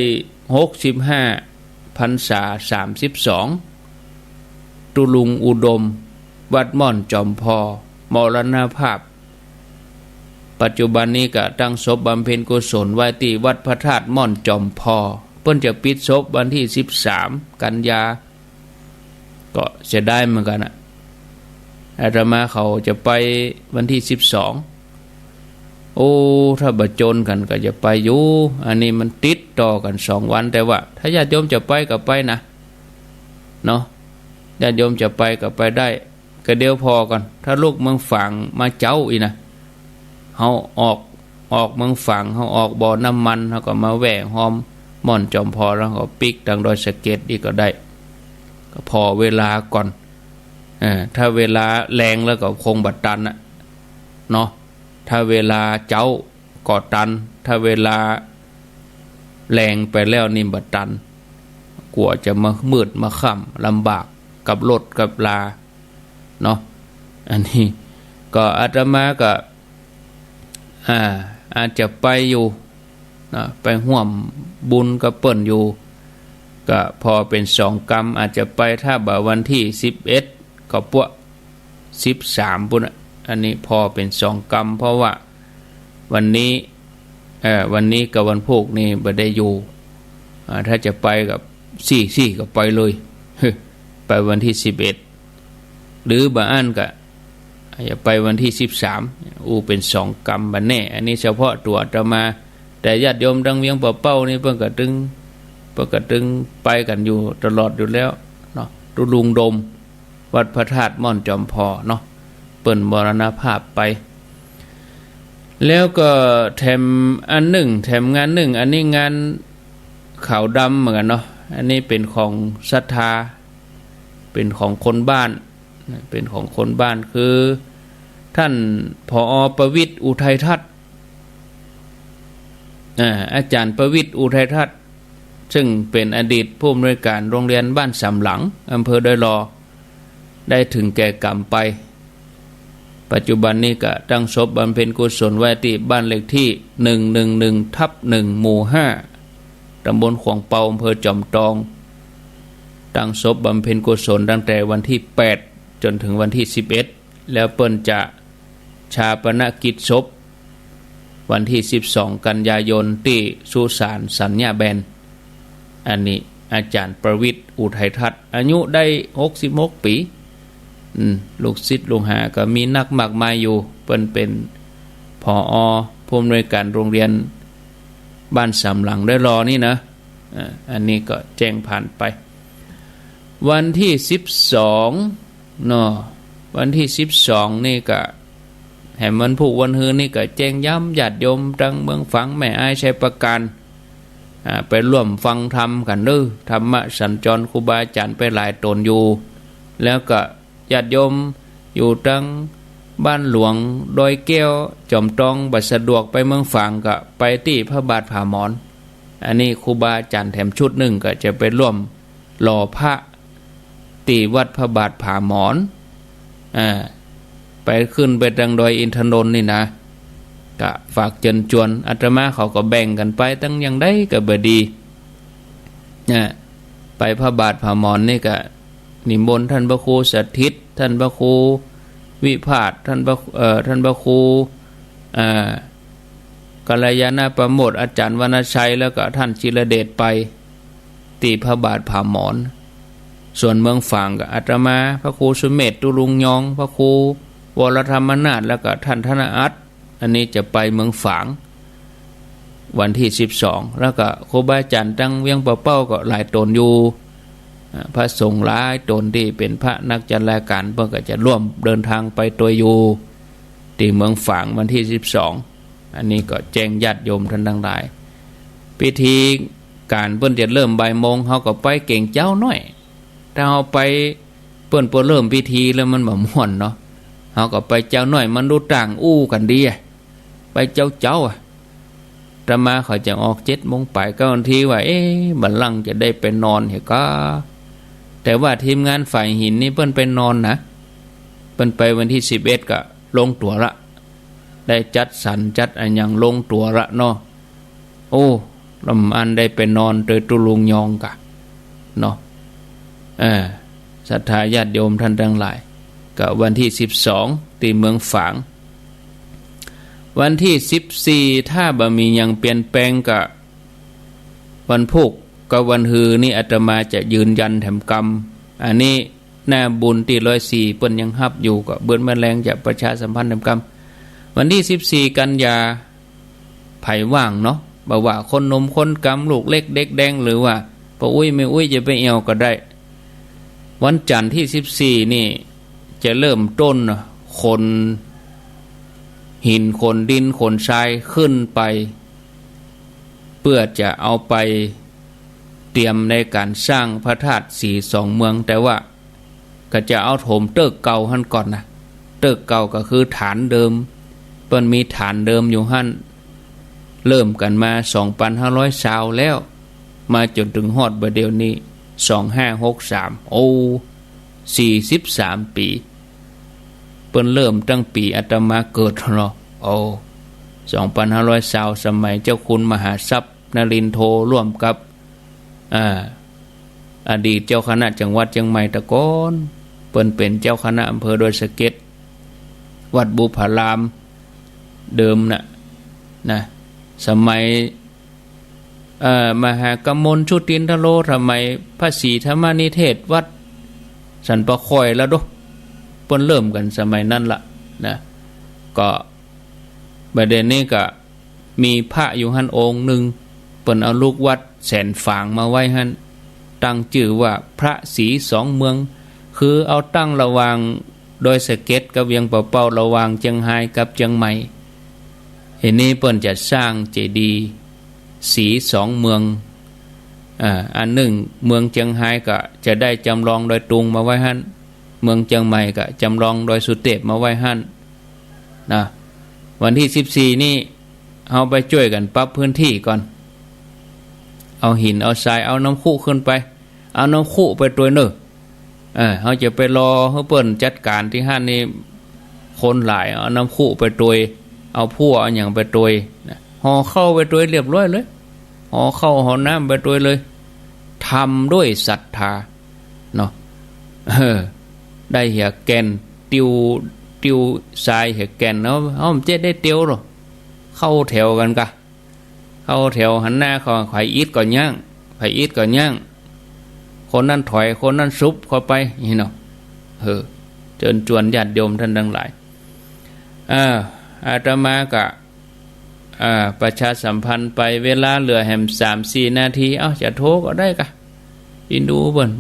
หกสิบห้า พรรษาสามสิบสอง ตุ๊ลุงอุดม วัดม่อนจอมพอ มรณภาพ ปัจจุบันนี้ก็ตั้งศพบำเพ็ญกุศลไว้ตี้วัดพระธาตุม่อนจอมพอ เปิ้นจะปิดศพวันตี้สิบสาม กันยา ก็เสียดายเหมือนกั๋นนะ อาตมาเขาจะไปวันตี้สิบสอง โอ้ ถ้าบ่จนกั๋นก็จะไปอยู่ อันนี้มันติดต่อกั๋นสองวัน แต่ว่าถ้าญาติโยมจะไปก็ไปนะ เนาะ ญาติโยมจะไปก็ไปได้ ก็เดี๋ยวผ่อก่อน ถ้าลูกเมืองฝางมาเจ๊าอี้นะ เฮาออก ออกเมืองฝาง เฮาออกบ่อน้ำมัน เฮาก็มาแวะฮอมม่อนจอมพอ แล้วก็ปิ๊กตางดอยสะเก็ดอี้ก็ได้ ก็ผ่อเวลาก่อน เออ ถ้าเวลาแลงแล้วก็คงบ่ตันน่ะ เนาะ ถ้าเวลาเจ๊าก็ตัน ถ้าเวลาแลงไปแล้วนี่บ่ตัน กว่าจะมามืดมาค่ำ ลำบากกับรถกับลา เนาะ อันนี้ก็อาตมาก็ อ่า อาจจะไปอยู่ นะ ไปฮ่วมบุญกับเปิ้นอยู่ ก็ผ่อเป๋นสองกำ อาจจะไป ถ้าบ่าวันตี้สิบเอ็ด ก็ปะสิบสามปุ้นน่ะ อันนี้ผ่อเป๋นสองกำ เพราะว่าวันนี้ เอ่อ วันนี้กับวันพูกนี่บ่ได้อยู่ อ่า ถ้าจะไปกับสี่สี่ก็ไปเลย ไปวันตี้สิบเอ็ด หรือบ่อั้นก็ อาจจะไปวันตี้สิบสาม อู้เป๋นสองกำบ่แน่ อันนี้เฉพาะตั๋วอาตมา แต่ญาติโยมตางเวียงป่าเป้านี่เปิ้นก็ตึง เปิ้นก็ตึงไปกั๋นอยู่ตลอดอยู่แล้วเนาะ ตุ๊ลุงโดม วัดพระธาตุม่อนจอมพอเนาะ เปิ้นมรณภาพไป แล้วก็แถมอันนึ่ง แถมงานนึ่ง อันนี้งานขาวดำเหมือนกั๋นเนาะ อันนี้เป๋นของศรัทธา เป๋นของคนบ้าน เป๋นของคนบ้าน คือ ท่าน ผอ ประวิตร อุทัยทัศน์ อ่า อาจ๋ารย์ ประวิตร อุทัยทัศน์ ซึ่งเป๋นอดีตผู้อำนวยการโรงเรียนบ้านสามหลัง อำเภอดอยหล่อ ได้ถึงแก่กรรมไป ปัจจุบันนี้ก็ตั้งศพบำเพ็ญกุศลไว้ตี้บ้านเลขตี้ หนึ่งหนึ่งหนึ่งทับหนึ่ง หมู่ห้า ตำบลขวางเปา อำเภอจอมตอง ตั้งศพบำเพ็ญกุศลตั้งแต่วันตี้ แปด จ๋นเถิงวันตี้ สิบเอ็ด แล้วเปิ้นจะฌาปนกิจศพ วันตี้ สิบสอง กันยายน ตี้สุสานสัญญาแบน อันนี้อาจ๋ารย์ประวิตร อุทัยทัศน์ อายุได้ หกสิบหก ปี๋ อืม ลูกศิษย์ลูกหาก็มีนักมากมายอยู่ เปิ้นเป๋น ผอ ผู้อำนวยการโรงเรียนบ้านสามหลังดอยหล่อนี่นะ อ่า อันนี้ก็แจ้งผ่านไป วันตี้ สิบสอง เนาะ วันตี้ สิบสอง นี่ก็ แหมวันพูกวันฮืนนี่ก็แจ้งย้ำญาติโยมตังเมืองฝาง แม่อาย ชัยปราการ อ่า ไปร่วมฟังธรรมกั๋นเน้อ ธรรมสัญจร ครูบาอาจ๋ารย์ไปหลายต๋นอยู่ แล้วก็ญาติโยมอยู่ตังบ้านหลวง ดอยแก้ว จอมตอง บ่สะดวกไปเมืองฝางก็ไปตี้พระบาทผาหมอน อันนี้ครูบาอาจ๋ารย์แถมชุดนึ่งก็จะไปร่วมหล่อพระตี้วัดพระบาทผาหมอน อ่า ไปขึ้นไปตังดอยอินทนนท์นี่นะ ก็ฝากเจิญจวน อาตมาเขาก็แบ่งกั๋นไป ตังอย่างใดก็บ่ดี นะ ไปพระบาทผาหมอนนี่ก็นิมนต์ท่านพระครูสถิต ท่านพระครูวิภาส ท่านพระ เอ่อ ท่านพระครู อ่า กัลยาณประโมท อาจ๋ารย์วรรณชัย แล้วก็ท่านจิรเดชไป ตี้พระบาทผาหมอน ส่วนเมืองฝางก็อาตมา พระครูสุเมธ ตุลุงยอง พระครูวรธรรมนาถ แล้วก็ท่านธนอัต อันนี้จะไปเมืองฝาง วันตี้ สิบสอง แล้วก็ครูบาอาจ๋ารย์ตังเวียงป่าเป้าก็หลายต๋นอยู่ อ่า พระสงฆ์หลายต๋นตี้เป๋นพระนักจัดรายการ เปิ้นก็จะร่วมเดินทางไปตวยอยู่ ตี้เมืองฝางวันตี้ สิบสอง อันนี้ก็แจ้งญาติโยมท่านตังหลาย พิธีก๋านเปิ้นจะเริ่มบ่ายโมง เฮาก็ไปเก่งเจ๊าหน้อย ถ้าเฮาไปเปิ้นบ่เริ่มพิธีแล้วมันบ่ม่วนเนาะ เฮาก็ไปเจ๊าหน้อย มันดูต่างอู้กั๋นดีอะ ไปเจ๊าๆ อะ อาตมาเขาจะออกเจ็ดโมงปลาย เก้านาที ว่า เอ๊ะ บัดหลังจะได้ไปนอนเหรอก็ แต่ว่าทีมงานฝ่ายหินนี่เปิ้นไปนอนนะ เปิ้นไปวันตี้ สิบเอ็ด ก็ลงตั๋วละ ได้จัดสรรจัดอะหยังลงตั๋วละเนาะ โอ้ ลำอันได้ไปนอนตวยตุลุงยองกะเนาะ เออ ศรัทธาญาติโยมท่านตังหลาย ก็วันตี้ สิบสอง ตี้เมืองฝาง วันตี้ สิบสี่ ถ้าบ่มีหยังเปลี่ยนแปลงก็วันพูกกับวันฮือนี่อาตมาจะยืนยันแถมกำ อันนี้หน้าบุญตี้ร้อยสี่ เปิ้นยังฮับอยู่ ก็เบื้อนแม่แลงจะประชาสัมพันธ์แถมกำ วันตี้ สิบสี่ กันยา ใผว่างเนาะ บ่ว่าคนหนุ่มคนกำ ลูกเล็กเด็กแดง หรือว่าป้าอุ๊ยแม่อุ๊ยจะไปแอ่วก็ได้ วันจันทร์ตี้ สิบสี่ นี่จะเริ่มต้นขนหินขนดินขนทรายขึ้นไป เปื้อจะเอาไปเตรียมในก๋านสร้างพระธาตุศรีสองเมือง แต่ว่า ก็จะเอาโถมเติ๊กเก่าหั้นก่อนนะ เติ๊กเก่าก็คือฐานเดิม เปิ้นมีฐานเดิมอยู่หั้น เริ่มกั๋นมา สองปันห้าร้อยซาว แล้ว มาจ๋นเถิงฮอดบ่าเดี่ยวนี้ สองห้าหกสาม โอ้ สี่สิบสามปี๋ เปิ้นเริ่มตั้งปี๋อาตมาเกิดเนาะ โอ้ สองปันห้าร้อยซาว สมัยเจ้าคุณมหาทรัพย์นรินทโธร่วมกับ อ่า อดีตเจ้าคณะจังหวัดเจียงใหม่แต่ก่อน เปิ้นเป๋นเจ้าคณะอำเภอดอยสะเก็ด วัดบุพารามเดิมน่ะ นะ สมัย เอ่อ มหากมลชุตินทโร สมัยพระศรีธรรมนิเทศ วัดสันป่าคอยแล้วโด เปิ้นเริ่มกั๋นสมัยนั้นละ นะ ก็บ่าเดี่ยวนี้ก็ มีพระอยู่หั้นองค์นึ่ง เปิ้นเอาลูกวัดแสนฝางมาไว้หั้น ตั้งจื้อว่าพระศรีสองเมือง คือเอาตั้งระหว่างดอยสะเก็ดกับเวียงป่าเป้า ระหว่างเจียงฮายกับเจียงใหม่ ทีนี้เปิ้นจะสร้างเจดีย์สีสองเมือง อ่า อันนึ่งเมืองเจียงฮายก็จะได้จำลองดอยตุงมาไว้หั้น เมืองเจียงใหม่ก็จำลองดอยสุเตปมาไว้หั้นนะ วันตี้สิบสี่นี่ เฮาไปจ้วยกั๋นปรับพื้นตี้ก่อน เอาหินเอาทรายเอาน้ำคุขึ้นไป เอาน้ำคุไปตวยเน่อ เออ เฮาจะไปรอหื้อเปิ้นจัดก๋านตี้หั้นนี่ คนหลาย เอาน้ำคุไปตวย เอาพั่วเอาหยังไปตวยนะ ห่อข้าวไปตวยเรียบร้อยเลย ห่อข้าวห่อน้ำไปตวยเลย ทำด้วยศรัทธาเนาะ เออ ได้เหียแก่น ติ้ว ติ้วทรายเหียแก่น เฮา เฮาบ่เจ็ดได้เตียวหรอก เข้าแถวกั๋นกะ เข้าแถวหันหน้าเข้า ใผอิดก็ย่าง ใผอิดก็ย่าง คนนั้นถอย คนนั้นสุบเข้าไป นี่เนาะ เออ เจิญจวนญาติโยมต้านตังหลาย เออ อาตมาก็ อ่า ประชาสัมพันธ์ไป เวลาเหลือแหมสามสี่นาที เอ้า จะโทรก็ได้กะ อินดูเปิ้น